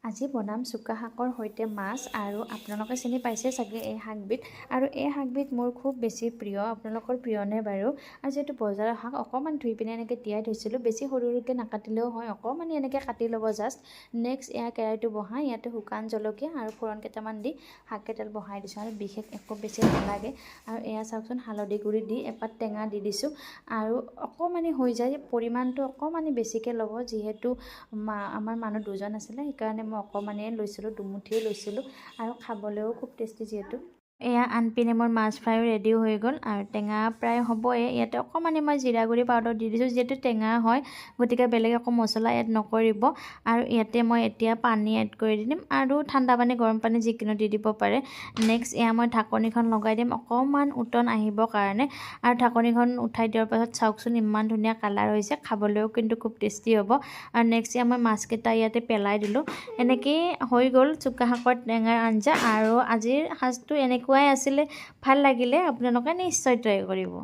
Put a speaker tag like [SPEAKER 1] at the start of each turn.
[SPEAKER 1] আজি বনাম চুকা শাকৰ সৈতে মাছ। আৰু আপোনালোকে চিনি পাইছে চাগে এই শাকবিধ। আৰু এই শাকবিধ মোৰ খুব বেছি প্ৰিয়। আপোনালোকৰ প্ৰিয়নে বাৰু? আৰু যিহেতু বজাৰৰ শাক, অকণমান ধুই পিনে এনেকৈ তিয়াই থৈছিলোঁ। বেছি সৰু সৰুকৈ নাকাটিলেও হয়, অকণমান এনেকৈ কাটি ল'ব জাষ্ট। নেক্সট এয়া কেৰাহীটো বহাই ইয়াতে শুকান জলকীয়া আৰু ফোৰণ কেইটামান দি শাককেইডাল বহাই দিছোঁ। আৰু বিশেষ একো বেছি নালাগে। আৰু এয়া চাওকচোন, হালধি গুড়ি দি এপাত টেঙা দি দিছোঁ আৰু অকণমানি হৈ যায়। পৰিমাণটো অকণমানি বেছিকৈ ল'ব, যিহেতু আমাৰ মানুহ দুজন আছিলে, সেইকাৰণে মই অকণমানেই লৈছিলোঁ, দুমুঠিয়ে লৈছিলোঁ। আৰু খাবলৈও খুব টেষ্টি যিহেতু। এয়া আনপিনে মোৰ মাছ ফ্ৰাইও ৰেডি হৈ গ'ল আৰু টেঙা প্ৰায় হ'বই। ইয়াতে অকণমানি মই জিৰা গুড়ি পাউডাৰ দি দিছোঁ, যিহেতু টেঙা হয়, গতিকে বেলেগ একো মছলা এড নকৰিব। আৰু ইয়াতে মই এতিয়া পানী এড কৰি দিম আৰু ঠাণ্ডা পানী, গৰম পানী যিকোনো দি দিব পাৰে। নেক্সট এয়া মই ঢাকনিখন লগাই দিম অকণমান উতল আহিবৰ কাৰণে। আৰু ঢাকনিখন উঠাই দিয়াৰ পাছত চাওকচোন, ইমান ধুনীয়া কালাৰ হৈছে, খাবলৈও কিন্তু খুব টেষ্টি হ'ব। আৰু নেক্সট এয়া মই মাছকেইটা ইয়াতে পেলাই দিলোঁ। এনেকেই হৈ গ'ল চুকা শাকৰ টেঙাৰ আঞ্জা। আৰু আজিৰ সাজটো এনেকুৱাই আছিলে। ভাল লাগিলে আপোনালোকে নিশ্চয় ট্ৰাই কৰিব।